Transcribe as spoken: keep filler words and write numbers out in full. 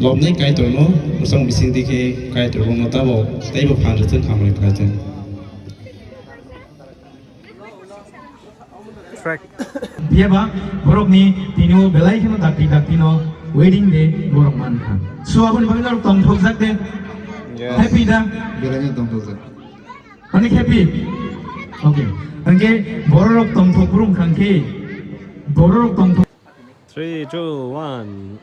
Lobnai Kaitorno bwsang bising dikhe Kaitor bono tabok teibo phan rwthwng, hamari phaithwng. Phiya ba borokni tini o belai kheno dakti dakti no wedding day borok mankha. So aboni bagwi norok tongthokjak de. Yes. Happy da? Belai no tongthokjak. Ani happy? Okay. Hwnkhe bororok tongthok brum khangkhe bororok tongthok. Three, two, one.